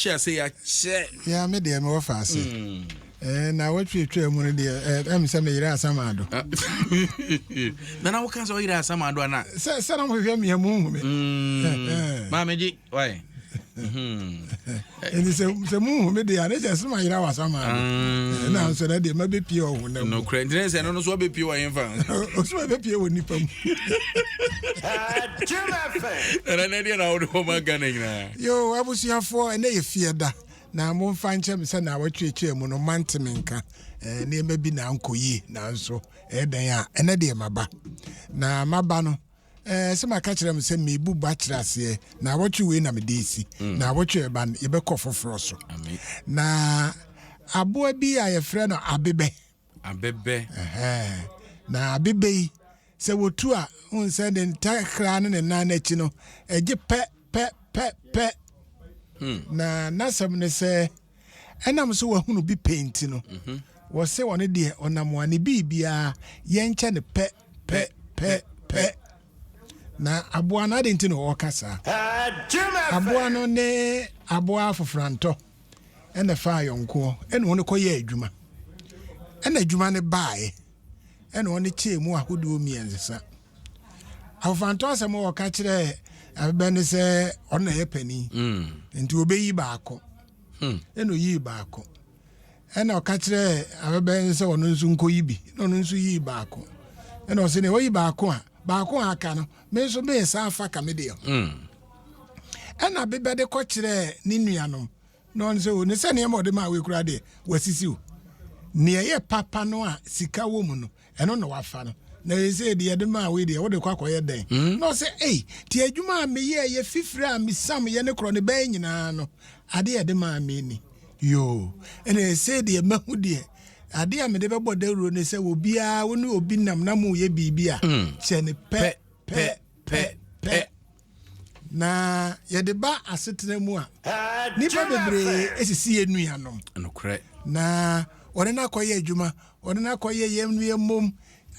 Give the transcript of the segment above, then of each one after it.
Hyɛ ase ya kyɛ. Ya me deɛ mewɔ fa ase. Mm. Eh, na wɔtwe atwa mu no deɛ ɛm sɛ meyere asamado. Nana woka sɛ ɔyere asamado ana? Sɛ sɛ na mohwehwɛ meɛ mu hu me. Mm. Maame gye wae. Nti sɛ sɛ muhu me deɛ a ne kyɛ sɛ mayera wɔ asamado. Mm. Na nso na deɛ mabɛpie wɔ honam mu. Nokorɛ nti ne sɛ ɛno no so wabɛpie wɔ hefa? Ɔso mabɛpie wɔ nnipa mu. Nana nɛ deɛ na wode hɔ ma Ghana nyinaa. Yoo abusuafoɔ ɛnɛ yɛ fie da na momfa nkyɛ me sɛ naawɔtwe atwaa mu no mante me nka eh, nneɛma bi na ankɔ yie nanso ɛyɛ dɛn a ɛnɛ deɛ maba na maba no eh, sɛ maka kyerɛ m sɛ mebu ba kyerɛ aseɛ naawɔtwe wei na mede si mm. naawɔtwe ɛba no yɛbɛkɔ foforɔ so na aboa bi a yɛfrɛ no abebɛ Abɛbɛ. Na abɛbɛ yi, sɛ wɔtu a, wohu sɛ ne ntakra ne ne nan akyi no, ɛgye pɛ pɛ pɛ pɛ. Hmm. Na n'asɛm ne sɛ, ɛnam sɛ wahunu bi pɛ nti no, mhm. wɔse ɔno deɛ ɔnam a ne biribiara yɛnkyɛ no pɛ pɛ pɛ pɛ. Na aboa no, ade nti na ɔka saa? Aboa no ne aboa afoforantɔ. ɛna ɛfaa ayɔnkoɔ ɛna wɔn kɔyɛɛ adwuma ɛna adwuma no baeɛ ɛna wɔn kyɛɛ mu ahodoɔ mmiɛnsa afofantɔ asɛm a wɔka kyerɛɛ abɛbɛ ne sɛ ɔno na ɛyɛ panin mm. nti wɔbɛyi baako hmm. ɛna ɔyii baako ɛna ɔka kyerɛɛ abɛbɛ ne sɛ ɔno nso nkɔyi bi na ɔno nso yii baako ɛna ɔsɛ ne ɔyi baako a baako a aka no me nso mesan afa ka me deɛ ho mm. Ɛna bebɛ de kɔkyerɛɛ ne nuanom, na ɔno sɛ, o, ne sɛ nneɛma ɔde maa wei koraa deɛ, wasisi o. Nea ɛyɛ papa no a sika wɔ mu no, ɛno na wafa no. Na ɛsɛ deɛ yɛde maa wei deɛ, wode kɔ akɔyɛ dɛn? Hmm. Na ɔsɛ, ei, te adwuma a meyɛɛ yɛ fifire a mesam yɛ ne korɔ ne bɛyɛ nyinaa no, adeɛ yɛde maa me ni. Yoo, ɛna ɛsɛ deɛ mahu deɛ, adeɛ a mede bɛbɔ dawuro ne sɛ obiara wo ne obi nam na moyɛ biribi a, hmm. kyɛ ne pɛ, pɛ, pɛ, pɛ. Na yɛde ba asetena mu a, nnipa bebree sisi yɛn nuanom. Nokorɛ. Na wɔne no akɔyɛ adwuma, wɔne no akɔyɛ yɛn nua mmom,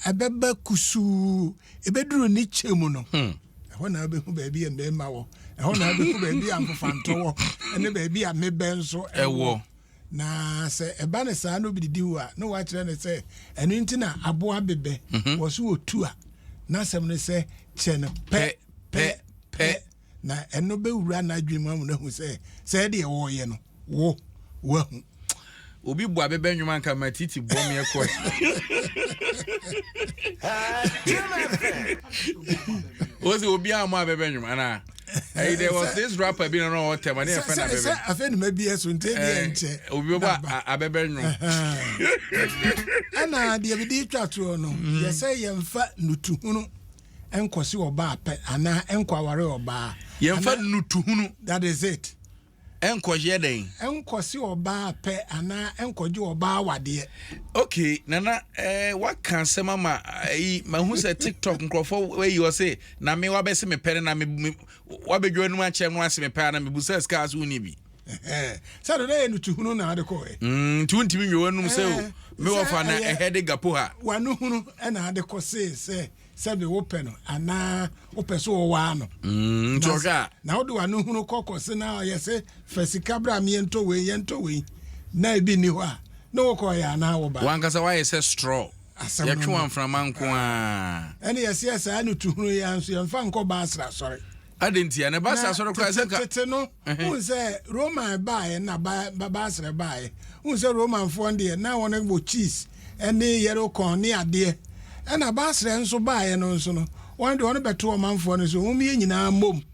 ɛbɛba kusuu, ɛbɛduru ne kyɛ mu no. Hmm. Ɛhɔ na wobɛhu baabi a mmarima wɔ, ɛhɔ na wobɛhu baabi a mfofantɔ wɔ, ɛne baabi a mebɛ nso ɛwɔ. Na sɛ ɛba no saa na obi didi hɔ a, na wakyerɛ no sɛ ɛno nti na aboa bebɛ mhm. wɔ so otu a, n'asɛm no sɛ kyɛ no pɛ pɛ pɛ na ɛno bɛwura n'adwene mu ama no ahu sɛ sɛ ɛdeɛ wɔreyɛ no wo wahu. Obi bu abɛbɛ nnwom anka ma titi bɔ me ɛkɔ. O sɛ obi a mo abɛbɛ nnwom anaa? Hey, there was this rapper bi na na ɔwɔ tɛm ne yɛfrɛ no abɛbɛ. Sɛ afei ne ma bi ɛso nti ebi eh, nkyɛ. Obi bɛbɔ abɛbɛ nnwom. Ɛna deɛ bi de twa toɔ no mm. yɛsɛ yɛmfa nutuhunu nkɔsi ɔbaa pɛ anaa nkɔ aware ɔbaa. Yɛmfa nutuhunu. That is it. Ɛnkɔyɛ dɛn? Ɛnkɔsi ɔbaa pɛ anaa ɛnkɔgye ɔbaa awadeɛ. Okay, Nana, eh, waka asɛm ama ayi, mahu sɛ TikTok nkurɔfoɔ ayi ɔse na me wabɛse me pɛ no na me, me wabɛdwa anum akyerɛ no ase me pɛ a na mebu sɛ sika ase wonni bi. Sɛ do na yɛ nutuhunu na ade kɔɛ. Mm, nti wontumi nwe w'anum sɛ o, me wɔfa na ɛhɛ de gapo ha. W'anohunu na ade kɔ see sɛ sɛbe wopɛ no anaa wopɛ so wɔwaa no. Mm, nti ɔhwɛ a. Na wode w'ano hunu kɔ kɔse na ɔyɛ se fa sika bra me yɛntɔ wei yɛntɔ wei na ebi nni hɔ a ne wokɔ yɛ anaa woba. Wankasa wayɛ sɛ straw. Asɛm no Yɛtwe wamframa nko ara. Ɛne yɛse yɛ saa no tuhunu yi ara nso yɛmfa nkɔ Baasra asɔre. Adɛn ntia? Na Baasra asɔre koraa sɛ nka. Tete no, wohu sɛ Roman baeɛ na Baasra baeɛ. Wohu sɛ Romanfoɔ deɛ na wɔn wɔ cheese ne yellow corn ne adeɛ. Ɛna Baasra nso baeɛ no nso no, wɔn deɛ wɔn bɛto ɔmanfoɔ no so, wɔn yɛ nyinaa mmom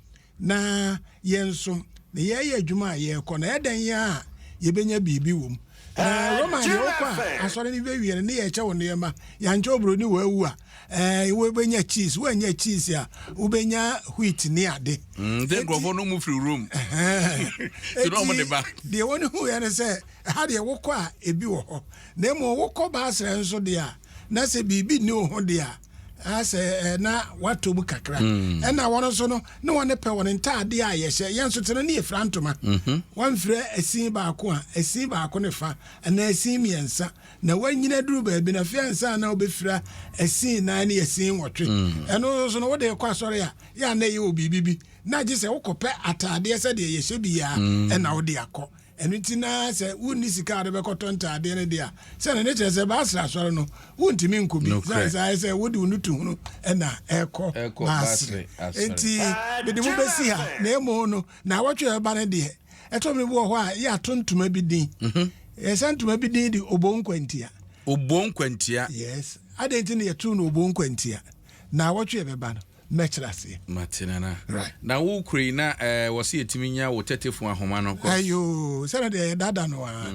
na yɛnsom, na yɛyɛ adwuma a yɛrekɔ, na ɛyɛ dɛn ara a yɛbɛnya biribi wɔ mu. Na Roman deɛ wokɔ a, asɔre no bɛwie no, ne yɛkyɛ wo nneɛma. Yɛankyɛ wo buroni wawu a, ɛɛ wobɛnya cheese, woannya cheese a, wobɛnya wheat ne ade. Mm, nti nkurɔfoɔ no mu firi Rome. Nti na wɔn de ba. Deɛ wɔn huiɛ ne sɛ, ɛha deɛ wokɔ a, ebi wɔ hɔ. Na mmom wokɔ Baasrɛ nso deɛ a, na sɛ biribi nni wo ho deɛ a, Asɛ na watɔ mu kakra. Ɛna wɔn nso no ne wɔn pɛ wɔn ntaadeɛ a yɛhyɛ. Yɛn nso te no ne yɛfira ntoma. Wɔmfira ɛsin baako a, ɛsin baako ne fa anaa ɛsin mmiɛnsa. Na wanyina duru baabi na afei ansa na wobɛfira ɛsin nan ne ɛsin 8. Ɛno nso no wode kɔ asɔre a, yɛ a na ɛyɛ wɔ biribi bi. Na gye sɛ wokɔpɛ ataadeɛ sɛdeɛ yɛhyɛ biara ɛna wode akɔ. Ɛno nti na sɛ wonni sika a wode bɛkɔtɔ ntaadeɛ no deɛ a, sɛne ne kyerɛ sɛ baasere asɔre no wontumi nkɔ bi. Sɛ sɛ ayɛ sɛ wode wo no tu hunu ɛna ɛkɔ baasere. Nti mede mo bɛsi ha na emu no na awɔtwe a ɛba no deɛ, ɛtɔ mi bi wɔ hɔ a yɛato ntoma bi din. Yɛsɛ ntoma bi din de Obo Nkwantia. Obo Nkwantia. Yes, adɛn nti na yɛto no Obo Nkwantia? Na awɔtwe a ɛbɛba no mɛkyerɛ aseɛ. Mate, Nana. Right. Na wo kuro yi na wɔ sɛ yɛtumi nya wo tɛtɛfo ahoma no kɔ. Ayo, sɛne deɛ yɛdada no a,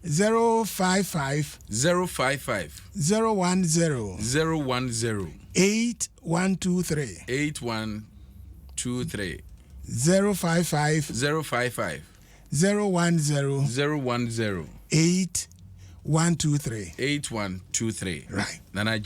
055 055 010 010 8123. 8123. 055 055 010 010 8123. 8123. Right. Nana.